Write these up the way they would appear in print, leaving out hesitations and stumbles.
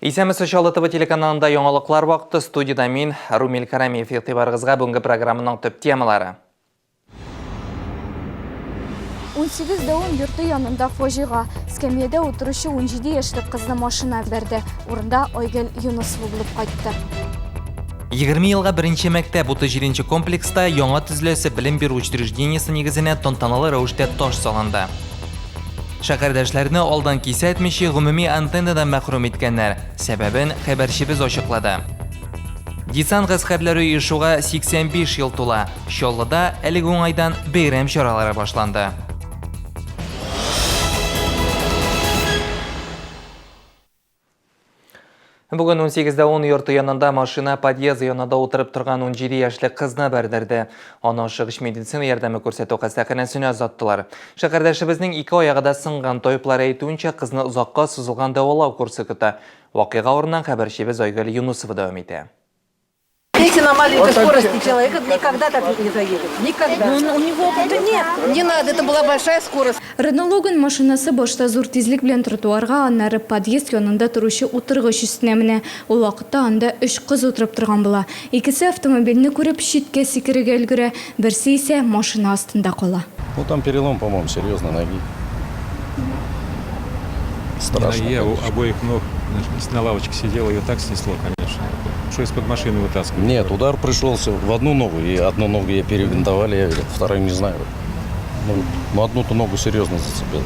Исәнмесез, Чаллы ТВ телеканалында яңалыклар вакыты. Студиядә мин, Румил Карамиев. Игътибарыгызга бүгенге программаның төп темалары. 18 дәвам йорты янында фаҗига. Скәмиядә утыручы 17 яшьлек кызны машина бәрде. Урында Айгөл Юнысова булып кайтты. 20 елга беренче мәктәп 37 нче комплекста яңа төзеләсе белем бирү учреждениесе нигезенә тантаналы рәвештә таш салынды. Шәһәрдәшләрне алдан кисәтмичә гомуми антеннадан мәхрүм иткәннәр. Сәбәбен хәбәрчебез ачыклады. Десант гаскәрләре оешуга 85 ел тула. Чаллыда әлеге уңайдан бәйрәм чаралары башланды. Бүген 18-дә 10 йорты янында машина подъезды янында утырып торган 17 яшьлек кызны бәрдерде. Аны ашыгыч медицина ярдәме күрсәтү хастаханәсенә озаттылар. Шәһәрдәшебезнең ике аягы да сынган. Табиблар әйтүенчә, кызны озакка сузылган дәвалау курсы көтә. Вакыйга урыннан хәбәрчебез Айгөл Юнусова дәвам итә. Если на маленькой скорости человек никогда так не заедет. Никогда. Ну, у него опыта нет. Не надо, это была большая скорость. Renault Logan машинасы башта зур тизлек белән тротуарга, аннары подъезд янында торучы утыргыч өстенә менә. Ул вакытта анда өч кыз утырып торган була. Икесе автомобильне күреп, читкә сикерергә өлгерә, берсе исә машина астында кала. Ну там перелом, по-моему, серьезный ноги. Страшно. На ноге у обоих ног на лавочке сидела, ее так снесло, конечно. Что из-под машины вытаскивали? Нет, удар пришелся в одну ногу, и одну ногу я перебинтовали, я вторую не знаю. Ну, одну-то ногу серьезно зацепил.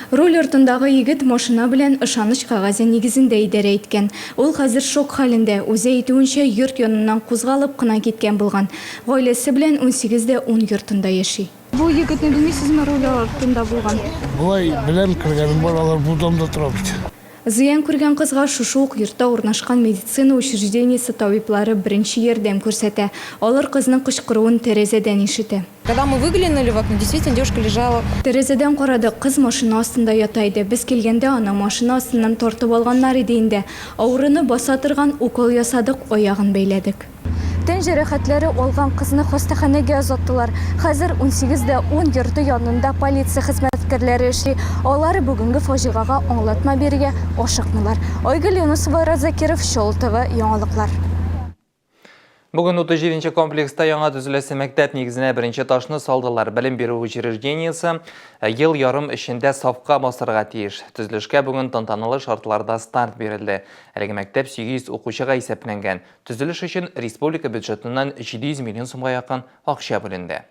Руль артындагы егет машина белән ышаныч кәгазе нигезендә идарә иткән. Ул хәзер шок хәлендә, үзе әйтүенчә, йорт яныннан кузгалып кына киткән булган. Гаиләсе белән 18 дә 10 йортында яши. Бу егетне белмисезме, руль артында булган? Болай беләм, кергәнем бар, алар бу домда тора бит. Зыян күргән кызга шушы ук йортта урнашкан медицина учреждениесе табиблары беренче ярдәм күрсәтә. Алар кызның кычкыруын тәрәзәдән ишетә. Когда мы выглянули в окно, действительно девушка лежала. Тәрәзәдән карадык, кыз машина астында ята иде. Без килгәндә аны машина астыннан тартып алганнар иде инде. Авыруны баса торган укол ясадык, аягын бәйләдек. Тән җәрәхәтләре алган кызны хастаханәгә озаттылар. Хәзер 18 дә 10 йорты янында полиция хезмәткәрләре эшли. Алар бүгенге фаҗигага аңлатма бирергә ашыкмыйлар. Айгөл Юнысова, Айрат Закиров, Чаллы ТВ, яңалыклар. Бүген 37 нче комплекста яңа төзеләсе мәктәп нигезенә беренче ташны салдылар. Белем бирү учреждениесе ел ярым эчендә сафка басарга тиеш. Төзелешкә бүген тантаналы шартларда старт бирелде. Әлеге мәктәп 800 укучыга исәпләнгән. Төзелеш өчен республика бюджетыннан 700 миллион сумга якын акча бүленде.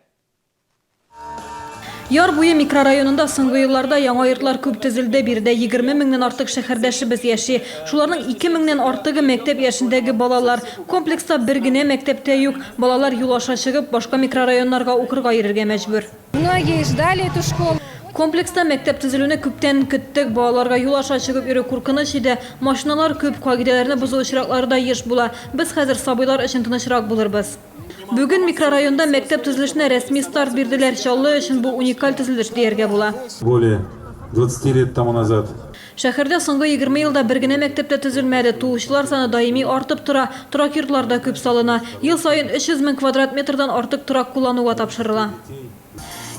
Яр буе микрорайонында соңгы елларда яңа йортлар күп төзелде. Биредә 20 меңнән артык шәһәрдәшебез яши. Шуларның 2 меңнән артыгы мәктәп яшендәге балалар. Комплекста бер генә мәктәп тә юк. Балалар юл аша чыгып, башка микрорайоннарга укырга йөрергә мәҗбүр. Многие ждали эту школу. Комплекста мәктәп төзелүне күптән көттек. Балаларга юл аша чыгып йөрү куркыныч иде. Машиналар күп, кагыйдәләрне бозу очраклары да еш була. Без хәзер сабыйлар өчен тынычрак булырбыз. Бүген микрорайонда мәктәп төзелешенә рәсми старт бирделәр. Чаллы өчен бу уникаль төзелеш дияргә була. Более 20 лет тому назад. Шәһәрдә соңгы 20 елда бер генә мәктәп тә төзелмәде. Туучылар саны даими артып тора, торак йортлар да күп салына. Ел саен 300 мең квадрат метрдан артык торак куллануга тапшырыла.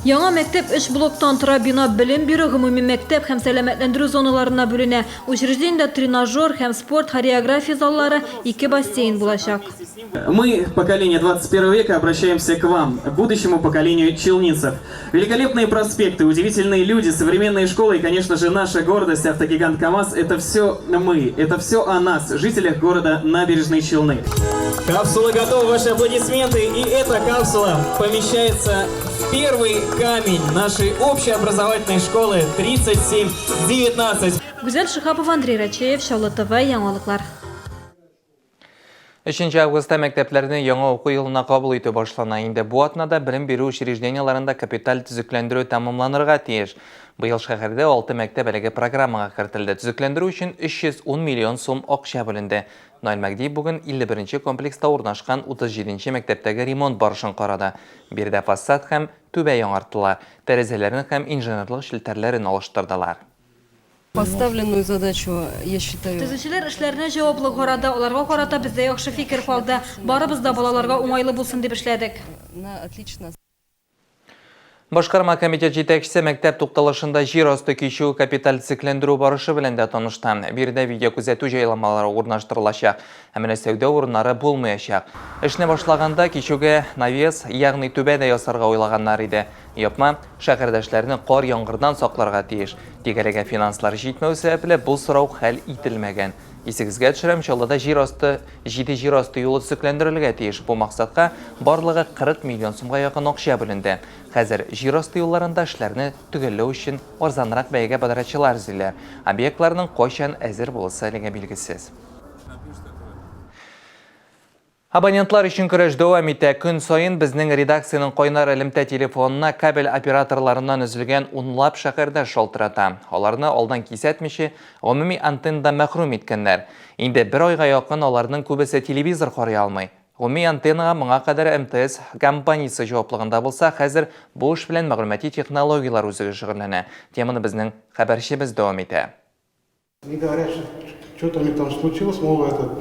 Яңа мәктәп өч блоктан тора. Бина белем бирү, гомуми мәктәп һәм сәламәтләндерү зоналарына бүленә. Учреждениедә тренажер һәм спорт, хореография заллары, ике бассейн булачак. Мы, поколение 21 века, обращаемся к вам, будущему поколению челнинцев. Великолепные проспекты, удивительные люди, современные школы и, конечно же, наша гордость, автогигант КАМАЗ – это все мы, это все о нас, жителях города Набережные Челны. Капсула готова, ваши аплодисменты. И эта капсула помещается в первый камень нашей общеобразовательной школы 3719. Гүзәл Шиһапова, Андрей Рачеев, Чаллы ТВ, яңалыклар. 3 августта мәктәпләрне яңа уку елына кабул итү башлана. Инде бу атнада белем бирү учреждениеләрендә капиталь төзекләндерү тәмамланырга тиеш. Быел шәһәрдә 6 мәктәп әлеге программага кертелде. Төзекләндерү өчен 310 миллион сум акча бүленде. Наил Мәгдиев бүген 51 нче комплекста урнашкан 37 нче мәктәптәге ремонт барышын карады. Биредә фасад һәм түбә яңарттылар, тәрәзәләрне һәм инженерлык челтәрләрен алыштырдылар. Поставленную задачу, я считаю. Төзүчеләр эшләренә җаваплы карады, аларга карата бездә яхшы фикер калды. Барыбыз да балаларга уңайлы булсын дип эшләдек. На отлично. Башкарма комитет җитәкчесе мәктәп тукталышында җир асты кичүе капиталь төзекләндерү барышы белән дә танышты. Биредә видеокүзәтү җайламалары урнаштырылачак. Ә менә сәүдә урыннары булмаячак. Эшне башлаганда кичүгә навес, ягъни түбә дә ясарга уйлаганнар иде. Япма шәһәрдәшләрне кар-яңгырдан сакларга тиеш. Тик әлегә финанслар җитмәү сәбәпле, бу сорау хәл ителмәгән. Исегезгә төшерәм, Чаллыда җир асты, җиде җир асты юлы төзекләндерелергә тиеш. Бу максатка барлыгы 40 миллион сумга якын акча бүленде. Хәзер җир асты юлларында эшләрне төгәлләү өчен арзанрак бәягә подрядчылар эзлиләр. Объектларның кайчан әзер буласы әлегә билгесез. Абонентлар өчен көрәш дәвам итә. Көн саен безнең редакциянең кайнар элемтә телефонына кабель операторларыннан өзелгән унлап шәһәрдәш шалтырата. Аларны алдан кисәтмичә, гомуми антеннадан мәхрүм иткәннәр. Инде бер айга якын аларның күбесе телевизор карый алмый. Гомуми антеннага моңа кадәр МТС компаниясе җаваплыгында булса, хәзер бу эш белән мәгълүмати технологияләр үзәге шөгыльләнә. Теманы безнең хәбәрчебез дәвам итә. Они говорят, что что-то у них там случилось, мол, этот,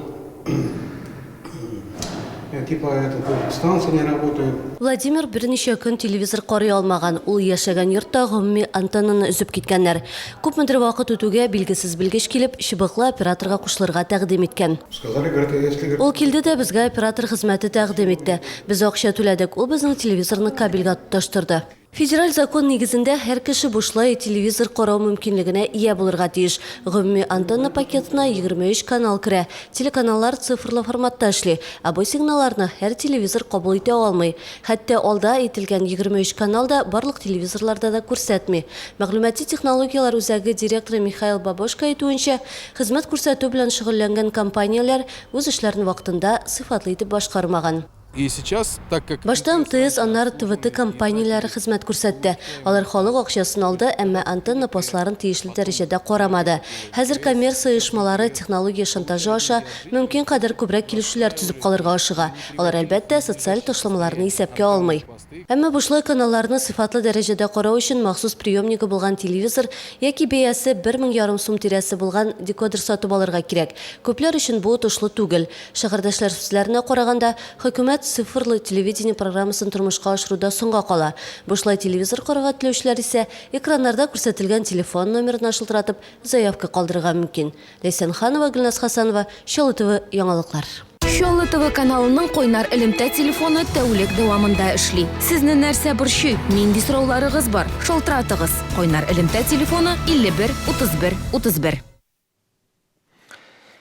типа этот, станция не работает. Владимир берничә көн телевизор карый алмаган. Ул яшәгән йортта гомуми антеннаны өзеп киткәннәр. Күпмедер вакыт үтүгә, билгесез белгеч килеп, чыбыклы операторга кушылырга тәкъдим иткән. Сказали, говорит, если, говорит, Ул килде дә безгә оператор хезмәте тәкъдим итте. Без акча түләдек, ул безнең телевизорны кабельгә тоташтырды. Федераль закон нигезендә һәр кеше бушлай телевизор карау мөмкинлегенә ия булырга тиеш. Гомуми антенна пакетына 23 канал керә. Телеканаллар цифрлы форматта эшли, ә бу сигналларны һәр телевизор кабул итә алмый. Хәтта алда әйтелгән 23 канал да барлык телевизорларда да күрсәтми. Мәгълүмати технологияләр үзәге директоры Михаил Бабошко әйтүенчә, хезмәт күрсәтү белән шөгыльләнгән компанияләр үз эшләрен вакытында, сыйфатлы итеп башкармаган. И сейчас, так как. Башта МТС, аннары ТВТ компанияләре хезмәт күрсәтте. Алар халык акчасын алды, әмма антенна постларын тиешле дәрәҗәдә карамады. Хәзер коммерция оешмалары технология шантажы аша мөмкин кадәр күбрәк килешүләр төзеп калырга ашыга. Алар, әлбәттә, социаль ташламаларны исәпкә алмый. Әмма бушлай каналларны сыйфатлы дәрәҗәдә карау өчен махсус приемнигы булган телевизор яки бәясе бер мең ярым сум тирәсе булган декодер сатып алырга кирәк. Күпләр өчен бу отышлы түгел. Шәһәрдәшләр сүзләренә караганда, хөкүмәт цифрлы телевидение программасын тормышка ашыруда соңга кала. Бушлай телевизор карарга теләүчеләр исә экраннарда күрсәтелгән телефон номерына шылтыратып, заявка калдырырга мөмкин. Ләйсән Ханова, Гөлназ Хәсәнова, Чаллы ТВ яңалыклар. Чаллы ТВ каналының кайнар элемтә телефоны тәүлек дәвамында эшли. Сезне нәрсә борчый, нинди сорауларыгыз бар, шалтыратыгыз. Кайнар элемтә телефоны 51 31 31.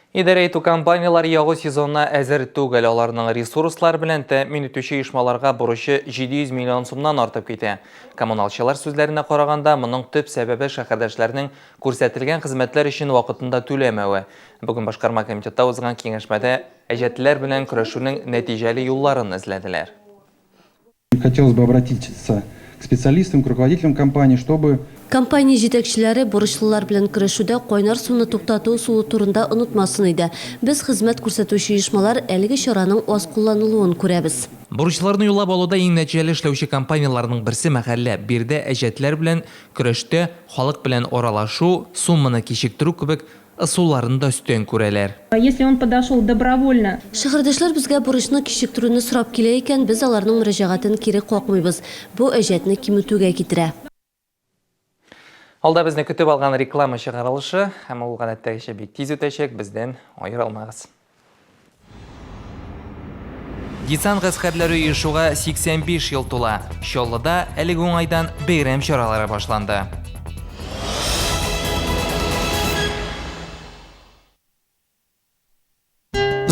Идарә итү компанияләре ягу сезонына әзер түгел. Аларның ресурслар белән тәэмин итүче оешмаларга бурычы 700 миллион сумнан артып китә. Коммуналчылар сүзләренә караганда, моның төп сәбәбе шәһәрдәшләрнең күрсәтелгән хезмәтләр өчен вакытында түләмәве. Бүген башкарма комитетта узган киңәшмәдә әҗәтләр белән көрәшүнең нәтиҗәле юлларын эзләделәр. Хотелось бы обратиться к специалистам, к руководителям компании, чтобы Компания җитәкчеләре бурычлылар белән көрәшүдә кайнар суны туктату ысулы турында онытмасын иде. Без, хезмәт күрсәтүче оешмалар, әлеге чараның аз кулланылуын күрәбез. Бурычларны юллап алуда иң нәтиҗәле эшләүче компанияләрнең берсе мәхәллә. Биредә әҗәтләр белән көрәштә халык белән аралашу, сумманы кичектерү кебек ысулларын да өстен күрәләр. Если он подошел добровольно. Шәһәрдәшләр безгә бурычны кичектерүне сорап килә икән, без аларның мөрәҗәгатен кире какмыйбыз. Бу әҗәтне киметүгә китерә. Алда безне көтеп алган реклама чыгарылышы, һәм ул гадәттәгечә бик тиз үтәчәк, бездән аерылмагыз. Десант гаскәрләре оешуга 85 ел тула. Чаллыда әлеге уңайдан бәйрәм чаралары башланды.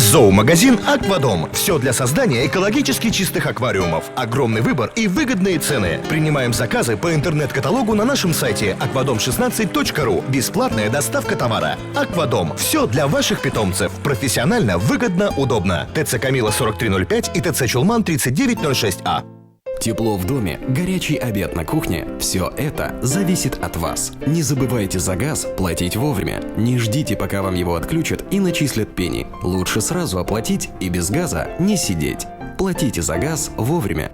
Зоомагазин «Аквадом». Все для создания экологически чистых аквариумов. Огромный выбор и выгодные цены. Принимаем заказы по интернет-каталогу на нашем сайте akvadom16.ru. Бесплатная доставка товара. «Аквадом». Все для ваших питомцев. Профессионально, выгодно, удобно. ТЦ «Камила» 4305 и ТЦ «Чулман» 3906А. Тепло в доме, горячий обед на кухне – все это зависит от вас. Не забывайте за газ платить вовремя. Не ждите, пока вам его отключат и начислят пени. Лучше сразу оплатить и без газа не сидеть. Платите за газ вовремя.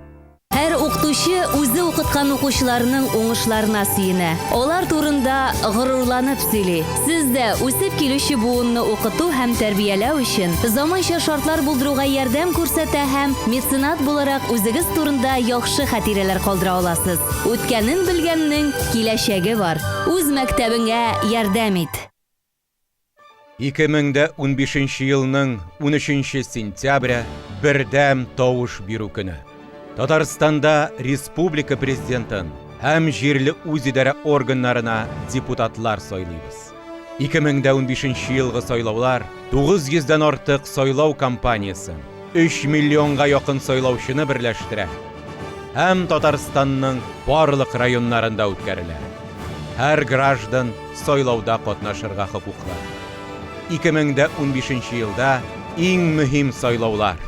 Һәр укытучы Укытучы үзе укыткан укучыларының уңышларына сөенә, алар турында горурланып сөйли. Сез дә үсеп килүче буынны укыту һәм тәрбияләү өчен заманча шартлар булдыруга ярдәм күрсәтә һәм меценат буларак үзегез турында яхшы хатирәләр калдыра аласыз. Үткәнен белгәннең киләчәге бар. Үз мәктәбеңә ярдәм ит! 2015 елның 13 сентябре бердәм тавыш бирү көне. Татарстанда республика президентын һәм җирле үзидарә органнарына депутатлар сайлыйбыз. 2015 елгы сайлаулар 900 дән артык сайлау кампаниясен, 3 миллионга якын сайлаучыны берләштерә һәм Татарстанның барлык районнарында үткәрелә. Һәр граждан сайлауда катнашырга хокуклы. 2015 елда иң мөһим сайлаулар.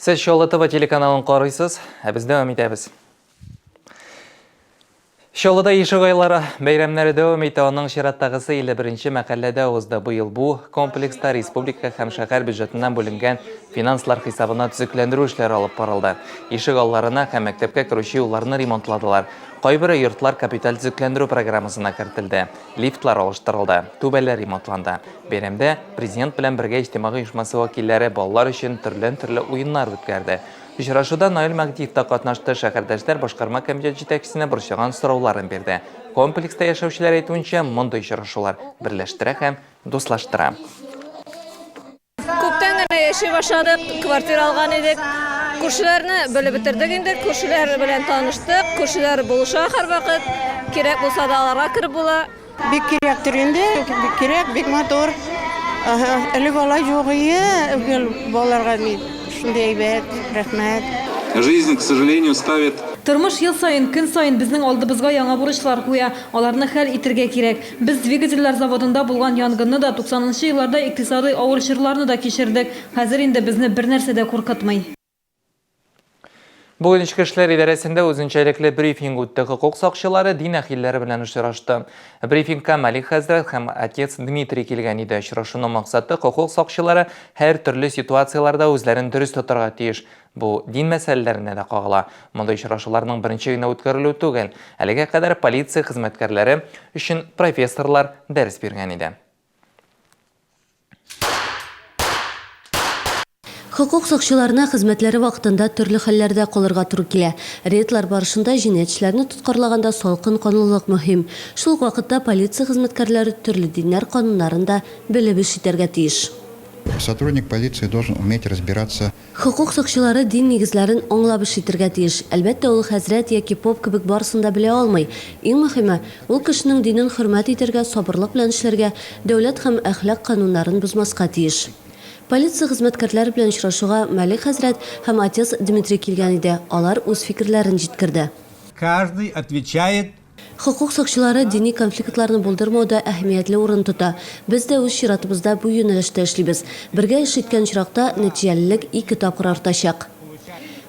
Сез Чаллы ТВ телеканалын карыйсыз, ә без дәвам итәбез. Чаллыда ишек айлары бәйрәмнәре дәвам итә. Аның чираттагысы 51 мәхәлләдә узды. Быел бу комплекста республика һәм шәһәр бюджетыннан бүленгән финанслар хисабына төзекләндерү эшләре алып барылды. Ишек алларына һәм мәктәпкә керүче юлларны ремонтладылар. Кайбер йортлар капиталь төзекләндерү программасына кертелде. Лифтлар алыштырылды, түбәләр ремонтланды. Бәйрәмдә Президент белән бергә иҗтимагый оешмасы вәкилләре балалар өчен төрледән-төрле уеннар үткәрде. Очрашуда Наил Мәһдиев та катнашты, шәһәрдәшләр башкарма комитет җитәкчесенә борчыган сорауларын бирде. Комплекста яшәүчеләр әйтүенчә, мондый очрашулар берләштерә һәм дуслаштыра. Күптән генә яши башладык, квартира алган идек. Күршеләрне белеп бетердек инде, күршеләр белән таныштык, күршеләр булыша һәрвакыт. Кирәк булса да аларга кереп була. Бик кирәктер инде, бик кирәк, бик матур. Ага, элек алай юк ие, гел балаларга ни шундый әйбәт, рәхмәт. Жизнь, к сожалению, ставит. Тормыш ел саен, көн саен безнең алдыбызга яңа бурычлар куя. Аларны хәл итергә кирәк. Без двигательләр заводында булган янгынны да, туксанынчы елларда икътисадый авыр чорларны да кичердек. Хәзер инде безне бернәрсә дә куркытмый. Бүген Эчке эшләр идарәсендә үзенчәлекле брифинг үтте. Хокук сакчылары дин әһелләре белән очрашты. Брифингка Малик хәзрәт һәм отец Дмитрий килгән иде. Очрашуның максаты хокук сакчылары һәр төрле ситуацияләрдә үзләрен дөрес тотарга тиеш. Бу дин мәсьәләләренә дә кагыла. Мондый очрашуларның беренче генә үткәрелүе түгел. Әлегә кадәр полиция хезмәткәрләре өчен профессорлар дәрес биргән иде. Хокук сакчыларына хезмәтләре вакытында төрле хәлләрдә калырга туры килә. Рейдлар барышында җинаятьчеләрне тоткарлаганда салкын канлылык мөһим. Шул ук вакытта полиция хезмәткәрләре төрле диннәр кануннарын да белеп эш итәргә тиеш. Сотрудник полиции должен уметь разбираться. Хокук сакчылары дин нигезләрен аңлап эш итергә тиеш. Әлбәттә, ул хәзрәт яки поп кебек барысын да белә алмый. Иң мөһиме, ул кешенең динен хөрмәт итәргә, сабырлык белән эшләргә, дәүләт һәм әхлак кануннарын бозмаска тиеш. Полиция хезмәткәрләре белән очрашуга Малик хәзрәт һәм отец Дмитрий килгән иде, алар үз фикерләрен җиткерде. Каждый отвечает Хокук сакчылары дини конфликтларны булдырмауда әһәмиятле урын тота. Без дә үз чиратыбызда бу юнәлештә эшлибез. Бергә эш иткән очракта, нәтиҗәлелек ике тапкыр артачак.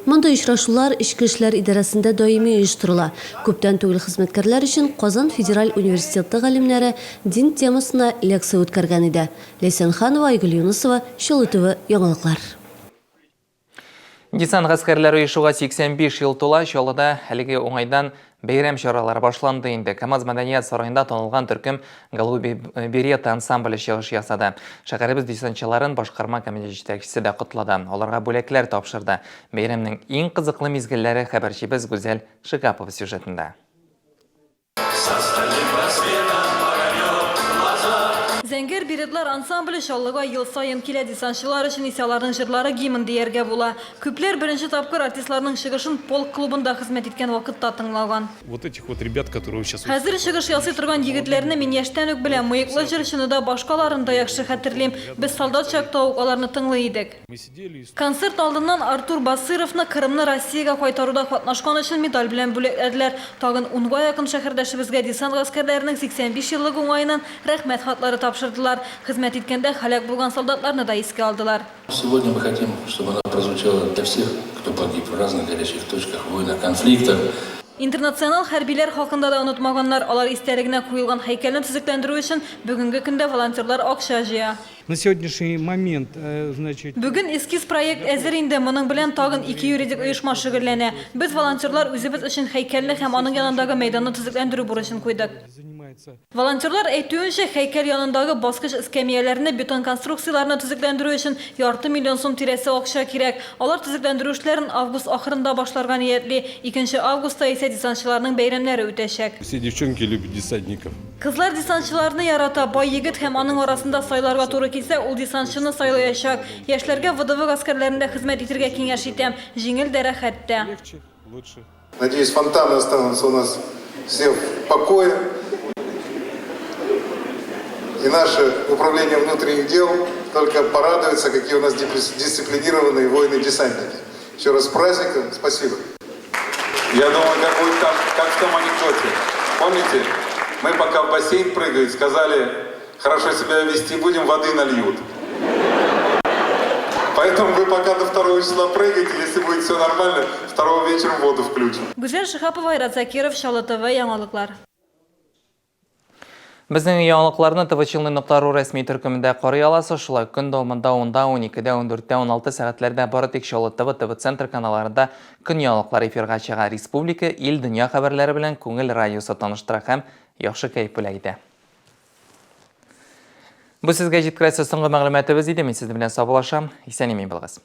Мондый очрашулар Эчке эшләр идарәсендә даими оештырыла. Күптән түгел хезмәткәрләр өчен Казан федераль университеты галимнәре дин темасына лекция үткәргән иде. Ләйсән Ханова, Айгөл Юнысова, Чаллы ТВ, яңалыклар. Десант гаскәрләре оешуга 85 ел тула, Чаллыда әлеге уңайдан бәйрәм чаралары башланды инде. КАМАЗ мәдәният сараенда танылган төркем Голуби береты ансамбле чыгыш ясады. Шәһәребез десантчыларын башкарма комитет җитәкчесе дә котлады. Аларга бүләкләр тапшырды. Бәйрәмнең иң кызыклы мизгелләре хәбәрчебез Гүзәл Шигапова сюжетында. Зәңгәр беретлар ансамбле Чаллыга ел саен килә, десантчылар өчен исә аларның җырлары гимн дияргә була. Күпләр беренче тапкыр артистларның чыгышын полк клубында хезмәт иткән вакытта тыңлаган. Вот этих вот ребят, которые сейчас. Хәзер чыгыш ясый торган егетләрне мин яшьтән үк беләм, мыеклы җырчыны да, башкаларын да яхшы хәтерлим. Без солдат чакта ук аларны тыңлый идек. Концерт алдыннан Артур Басыровны Кырымны Россиягә кайтаруда катнашкан өчен медаль белән бүләкләделәр. Тагын унга якын шәһәрдәшебезгә десант гаскәрләренең 85 еллыгы уңаеннан Рәхмәт хатлары тапшырдылар. Хезмәт иткәндә һәлак булган солдатларны да искә алдылар. Сегодня мы хотим, чтобы она прозвучала для всех, кто погиб в разных горячих точках, войнах, конфликтах. Интернационал хәрбиләр хакында да онытмаганнар. Алар истәлегенә куелган һәйкәлне төзекләндерү өчен бүгенге көндә волонтерлар акча җыя. На сегодняшний момент, э, значит. Бүген эскиз проект әзер инде, моның белән тагын ике юридик оешма шөгыльләнә. Без, волонтерлар, үзебез өчен һәйкәлне һәм аның янындагы мәйданны төзекләндерү бурычын куйдык. Волонтерлар әйтүенчә, һәйкәл янындагы баскыч эскәмияләрне, бетон конструкцияләрне төзекләндерү өчен ярты миллион сум тирәсе акча кирәк. Алар төзекләндерү эшләрен август ахырында башларга ниятли. Икенче августта исә десантчыларның бәйрәмнәре үтәчәк. Все девчонки любят десантников. Кызлар десантчыларны ярата. Бай егет һәм аның арасында сайларга туры килсә, ул десантчыны сайлаячак. Яшьләргә ВДВ гаскәрләрендә хезмәт итергә киңәш итәм. Җиңел дә, рәхәт тә. Надеюсь, фонтаны останутся у нас все в покое. И наше управление внутренних дел только порадуется, какие у нас дисциплинированные воины-десантники. Еще раз с праздником. Спасибо. Я думаю, как будет там, как в том анекдоте. Помните, мы пока в бассейн прыгали, сказали, хорошо себя вести будем, воды нальют. Поэтому вы пока до 2 числа прыгайте, если будет все нормально, 2 вечером воду включим. Гүзәл Шиһапова, Айрат Закиров, Чаллы ТВ, яңалыклар. Безнең яңалыкларны tvchilny.ru рәсми төркемендә карый аласыз. Шулай көн дәвамында 10-да, 12-дә, 14-тә, 16 сәгатьләрдә бары тик Чаллы ТВ, ТВ Центр каналларында көн яңалыклары эфирга чыга. Республика, ил, дөнья хәбәрләре белән Күңел радиосы таныштыра һәм яхшы кәеф бүләк итә. Бу сезгә җиткерәсе соңгы мәгълүматыбыз иде. Мин сезнең белән саубуллашам. Исән-имин булыгыз.